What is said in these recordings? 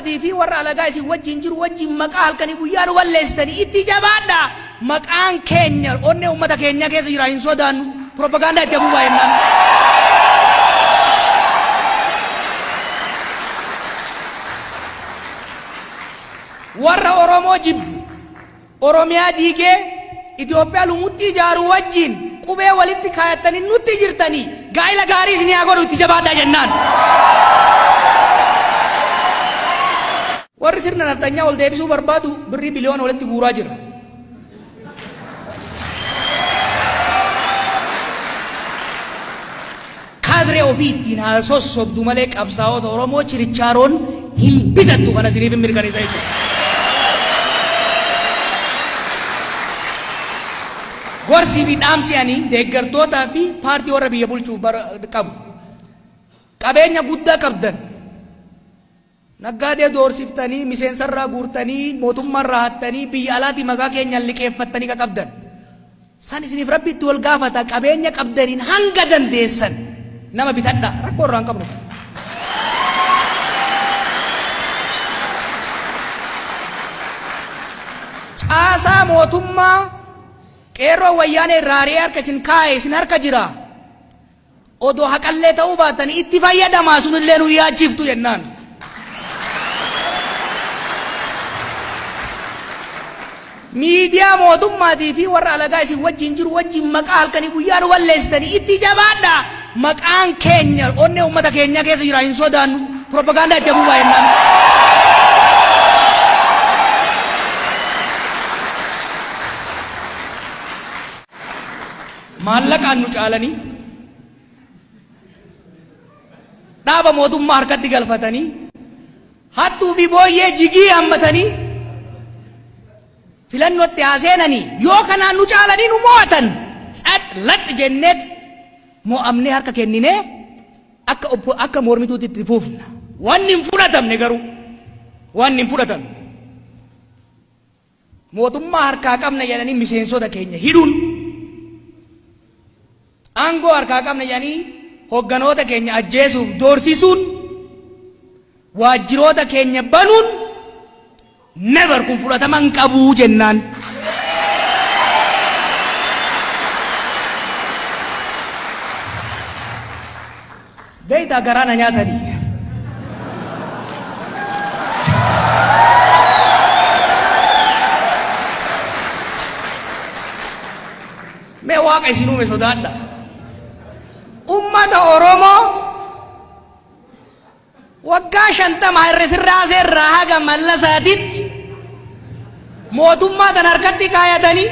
mootummaatii fi warra alagaa isin wajjin jiru wajjin maqaa halkanii guyyaa nu balleessitanii itti jabaadhaa. Maqaan keenya onnee uummata keenyaa keessa jira hin sodaannu. Propagaandaa itti afuufaa jennaan. Warra Oromoo jibbu Oromiyaa diigee Itoophiyaa lumuxxii ijaaru wajjin qubee walitti kaayattanii nutti jirtanii gaa'ila gaarii isinii haa godhu itti jabaadhaa jennaan. Warri sirna nafxanyaa ol deebisuu barbaadu birrii biliyoona walitti guuraa jira. Kaadree ofii ittiin haa sossobdu malee qabsaa'ota Oromoo chirichaaroon hin bitattu kana isiniif hin mirkaneessa jechuudha. Gorsii fi dhaamsi ani deeggartootaa fi paartii warra biyya bulchuuf qabu. Qabeenya guddaa qabdan. Naggaadee doorsiftanii, miseensarraa guurtanii, mootummaarraa hattanii, biyya alaatii maqaa keenyaan liqeeffattanii ka qabdan. San isiniif Rabbi itti wal gaafata qabeenya qabdaniin hanga dandeessan nama bitadhaa. Rakkoo irraa hin qabnu kana. Caasaa mootummaa qeerroo wayyaanee irraa ari'ee harka isin kaa'e isin harka jira. Odoo haqallee ta'uu baattanii itti fayyadamaa sunillee nu yaachiftu jennaan. Miidiyaa mootummaatii fi warra alagaa isin wajjin jiru wajjin maqaa halkanii guyyaa nu balleessitanii itti jabaadhaa. Maqaan keenya onnee uummata keenyaa keessa jira hin sodaannu. Propagaandaa itti afuufaa jennaan. Maallaqaan nu caalanii dhaaba mootummaa harkatti galfatanii hattuu fi booyyee jigii hammatanii filannootti haa seenanii yoo kanaan nu caalanii nu mo'atan tsax lax jenneet mo'amnee harka kenninee akka akka mormituutti itti fufna. Wanni hin fudhatamne garuu wanni hin fudhatamne. Mootummaa harkaa qabna jedhanii miseensota keenya hidhuun, aangoo harkaa qabna jedhanii hogganoota keenya ajjeesuuf doorsisuun, waajjiroota keenya banuun never kun fudhatama hin qabuu jennaan. Beektaa garaa na nyaatanii. Mee waaqa isin uume sodaadha. Ummata Oromoo waggaa 50 Haayile Sillaasee irraa haga Mallasaatitti mootummaa tan harkatti kaayatanii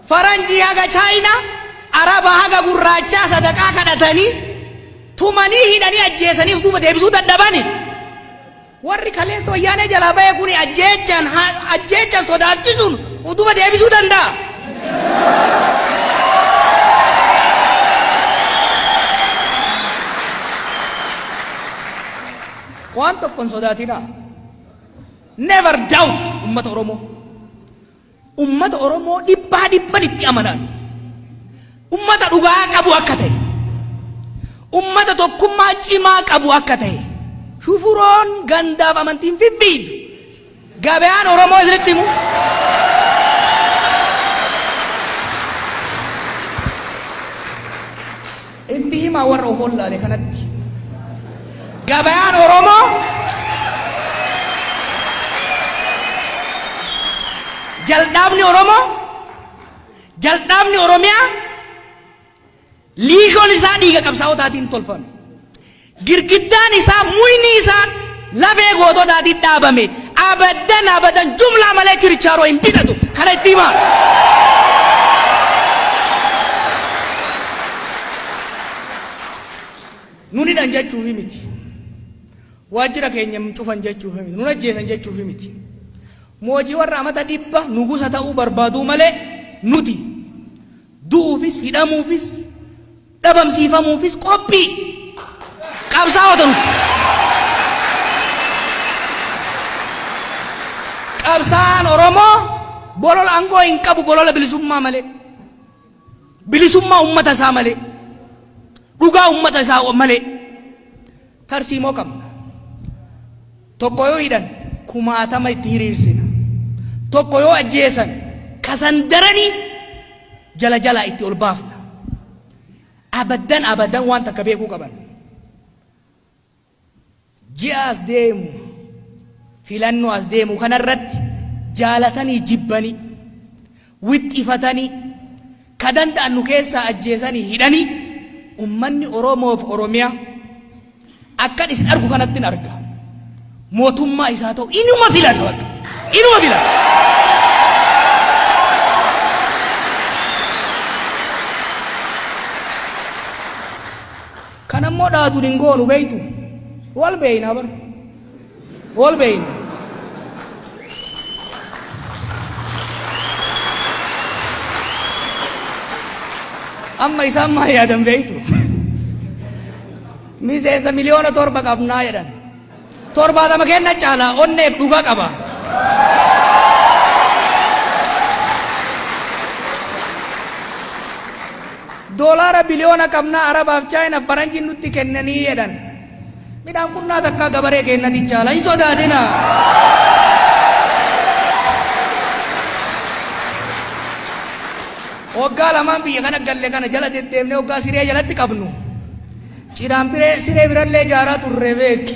Faranjii haga Chaayinaa, Araba haga gurraachaa sadaqaa kadhatanii tumanii hidhanii ajjeesanii of duuba deebisuu dadhabani. Warri kaleessa wayyaanee jalaa bahe kuni ajjeechaan ajjeechaan sodaachisuun of duuba deebisuu danda'a. Waan tokko hin sodaatinaa. Never doubt ummata Oromoo. Ummata Oromoo dhibbaa dhibban itti amanaan. Ummata dhugaa qabu akka ta'e. Ummata tokkummaa cimaa qabu akka ta'e. Shufuroon gandaaf amantiin fiffiidu. Gabayaan Oromoo isinitti himu. Itti himaa warra of wallaale kanatti. Gabayaan Oromoo jaldhaabni Oromoo jaldhaabni Oromiyaa liishoon isaa dhiiga qabsaa'otaatiin tolfame. Girgiddaan isaa muyni isaa lafee goototaatiin dhaabame. Abadan abadan jumlaa malee chirichaaroo hin bitatu. Kana itti himaa. Nun hidhan jechuufi miti. Waajjira keenya hin cufan jechuufi miti. Nun ajjeesan jechuufi miti. Moojii warra amata 100 nugusa ta'uu barbaaduu malee nuti du'uufis hidhamuufis dhabamsiifamuufis qophii qabsaa'ota nuti. Qabsaa'aan Oromoo bolola aangoo hin qabu bolola bilisummaa malee. Bilisummaa uummata isaa malee. Dhugaa uummata isaa malee. Tarsiimoo qabna. Tokko yoo hidhan kumaatama itti hiriirsina. Tokko yoo ajjeesan kasan daranii jala jalaa itti ol baafna. Abaddan abaddan waan takka beekuu qaban. Ji'a as deemu filannoo as deemu kanarratti jaalatanii jibbanii wixxifatanii ka danda'an nu keessaa ajjeesanii hidhanii ummanni Oromoof Oromiyaa akkan isin argu kanattin arga. Mootummaa isaa ta'u inuma filata bakka. Inuma filata. Kan ammoo dhaatuun hin goonu beeytu. Wal beeyna bar. Wal beeyna. Amma isaan maal yaadan beeytu? Miseensa 7 miliyoona qabnaa jedhan. 70 kenna caalaa onneef dhugaa qaba. Doolaara biliyoona qabnaa Arabaaf Chaayinaaf faranjiin nutti kennanii jedhan. Midhaan qunnaa takkaa gabaree kennati caala hin sodaatina. Waggaa lamaan biyya kana galle kana jala deddeemnee waggaa siree jalatti qabnu. Ciraan biree siree birallee ijaaraa turre beeki.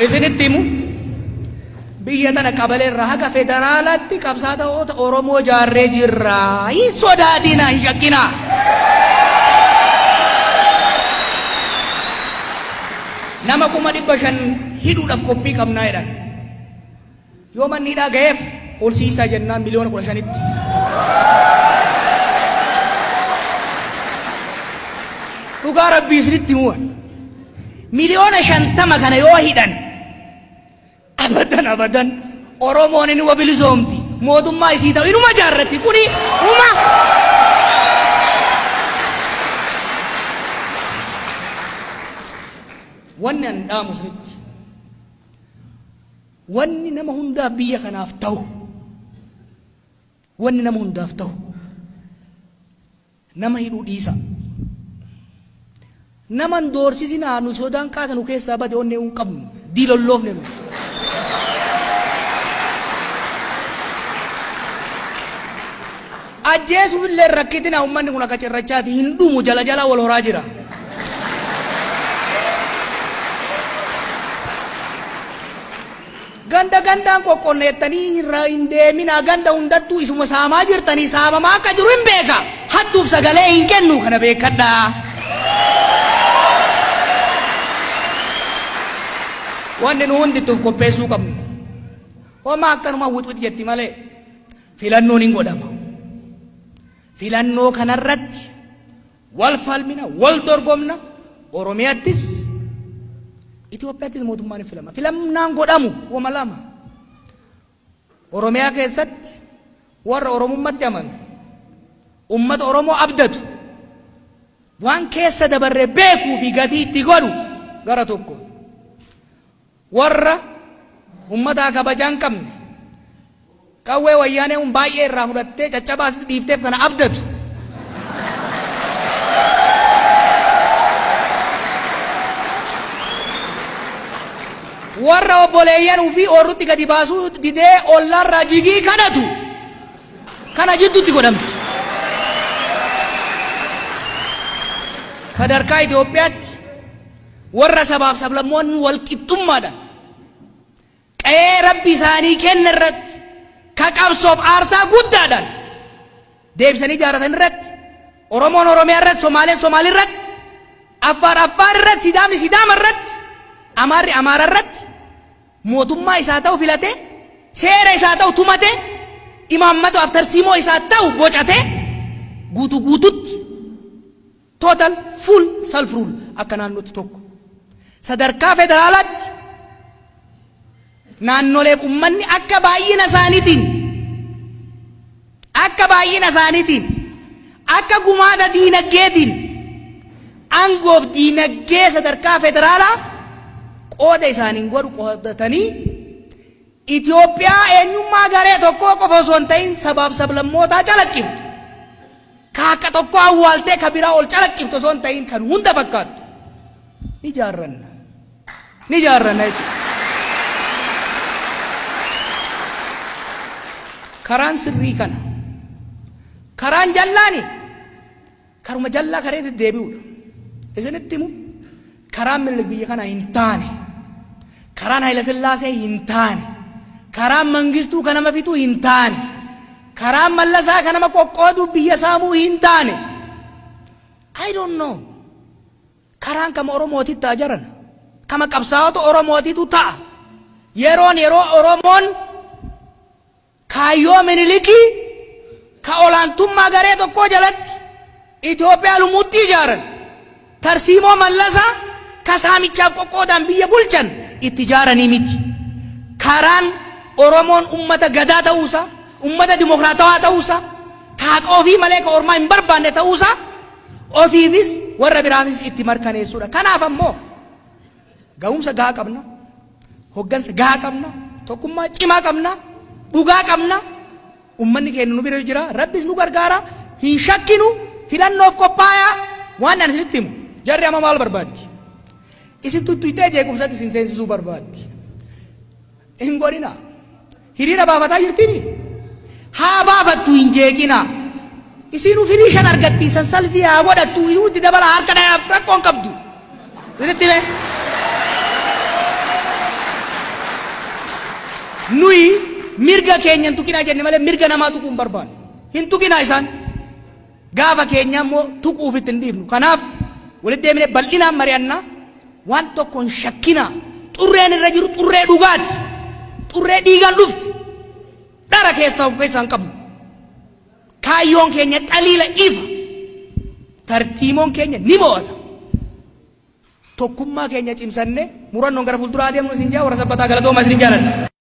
Isinitti himu biyya tana qabalee irraa haga federaalaatti qabsaa'ota Oromoo ijaarree jirra. Hin sodaatina, hin shakkinaa. Nama 500,000 hidhuudhaaf qophii qabnaa jedhan. Yoo manni hidhaa ga'eef ol siisaa jennaan 15 miliyoonatti. Dhugaa rabbii isinitti himuwan. 50 miliyoona kana yoo hidhan abadan abadan Oromoon inuma bilisoomti. Mootummaa isii ta'u inuma jaarratti kuni uma. Wanni an dhaamu isinitti. Wanni nama hundaaf biyya kanaaf ta'u, wanni nama hundaaf ta'u, nama hidhuu dhiisa. Nama hin doorsisinaa nu sodaan qaata nu keessaa bade onnee hin qabnu diilolloofne nu. Ajjeesuuf illee rakkitina uummanni kun akka cirrachaati hin dhumu jala jala wal horaa jira. Ganda gandaan qoqqoodna jettanii irra hin deeminaa ganda hundattuu isuma saamaa jirtanii saamamaa akka jiru hin beeka. Hattuuf sagalee hin kennu kana beekadhaa. Wanni nu hundi itti of qopheessuu qabnu. Homaa akkanuma wixwix jetti malee filannoon hin godhama. Filannoo kanarratti wal falmina, wal dorgomna, Oromiyattis Itoophiyaattis mootummaan hin filama. Filannaan godhamu wama lama. Oromiyaa keessatti warra Oromummatti amanu, ummata Oromoo abdatu, waan keessa dabarre beekuu fi gatii itti godhu gara tokko. Warra ummataa kabajaa hin qabne, qawwee wayyaanee kun baay'ee irraa fudhattee caccabaa asitti dhiifteef kana abdatu. Warra obboleeyyan ufii oorrutti gadi baasuu didee ollaarraa jigii kadhatu kana jidduutti godhamti. Sadarkaa Itoophiyaatti warra sabaaf sablammoonni wal qixxummaadhaan qa'ee Rabbi isaanii kenne irratti ka qabsoof aarsaa guddaadhaan deebisanii ijaarratan irratti Oromoon Oromiyaa irratti Somaaleen Somaalii irratti Affaar Affaar irratti Sidaamni Sidaama irratti Amaarri Amaara irratti mootummaa isaa ta'u filate seera isaa ta'u tumate imaammata tarsiimoo isaa ta'u bocate guutuu guututti total full self rule akka naannootti tokko. Sadarkaa federaalaatti naannoleef ummanni akka baay'ina isaaniitiin akka gumaata diinaggeetiin aangoof diinagdee sadarkaa federaalaa qooda isaaniin godhu qoodatanii Itoophiyaa eenyummaa garee tokkoo qofa osoo hin ta'in sabaaf sablammootaa calaqqiftu. Ka akka tokko awwaaltee ka biraa ol calaqqiftu osoo hin ta'in kan hunda fakkaattu. Ni jaarranna. Ni jaarranna jechuudha. Karaan sirrii kana. Karaan jallaani karuma jallaa kareetti deebi'uudha. Isinitti himu, karaan Minilik biyya kana hin taane. Karaan Hayila Sillaasee hin taane. Karaan Mangistuu kan nama fixuu hin taane. Karaan Mallasaa kan nama qoqqooduu biyya saamuu hin taane. I don't know. Karaan kama Oromootitti ta'a jarana. Kama qabsaa'ota Oromootitu ta'a. Yeroon yeroo Oromoon kaayyoo Minilikii ka olaantummaa garee tokkoo jalatti Itoophiyaa lumuutti ijaaran, tarsiimoo Mallasaa ka saamichaaf qoqqoodaan biyya bulchan itti ijaaranii miti. Karaan Oromoon ummata gadaa ta'uusaa, ummata dimokiraatawaa ta'uusaa, ka haqa ofii malee ka ormaa hin barbaanne ta'uusaa ofiifis warra biraafis itti markaneessuudha. Kanaaf ammoo ga'umsa gahaa qabna, hoggansa gahaa qabna, tokkummaa cimaa qabna, dhugaa qabna. Ummanni keenya nu bira jira, Rabbis nu gargaara, hin shakkinu, filannoof qophaayaa. Waan ani isinitti himu, jarri amma maal barbaaddi? Isin tuttuqxee jeequmsatti isin seensisuu barbaaddi. Hin godhina. Hiriira baafataa jirtimi? Haa baafattu, hin jeeqina. Isinuu firii shan argatti, san salfii haa godhattu, inuu itti dabala, harka dhayaaf rakkoon qabdu. Isinitti hime. Nuyi mirga keenya hin tuqinaa jenne malee mirga namaa tuquu hin barbaannu. Hin tuqinaa isaan. Gaafa keenya immoo tuquuf itti hin dhiifnu. Kanaaf walitti deemnee bal'inaan mari'annaa, waan tokko hin shakkinaa. Xurreen irra jiru xurree dhugaati. Xurree dhiigaan dhufte. Dhara keessaa of keessaa hin qabnu. Kaayyoon keenya xaliila ifa. Tartiimoon keenya ni mo'ata. Tokkummaa keenya cimsannee murannoon gara fuulduraa adeemnu isin jaa, warra Sabbataa galatoomaa, isin jaaladha.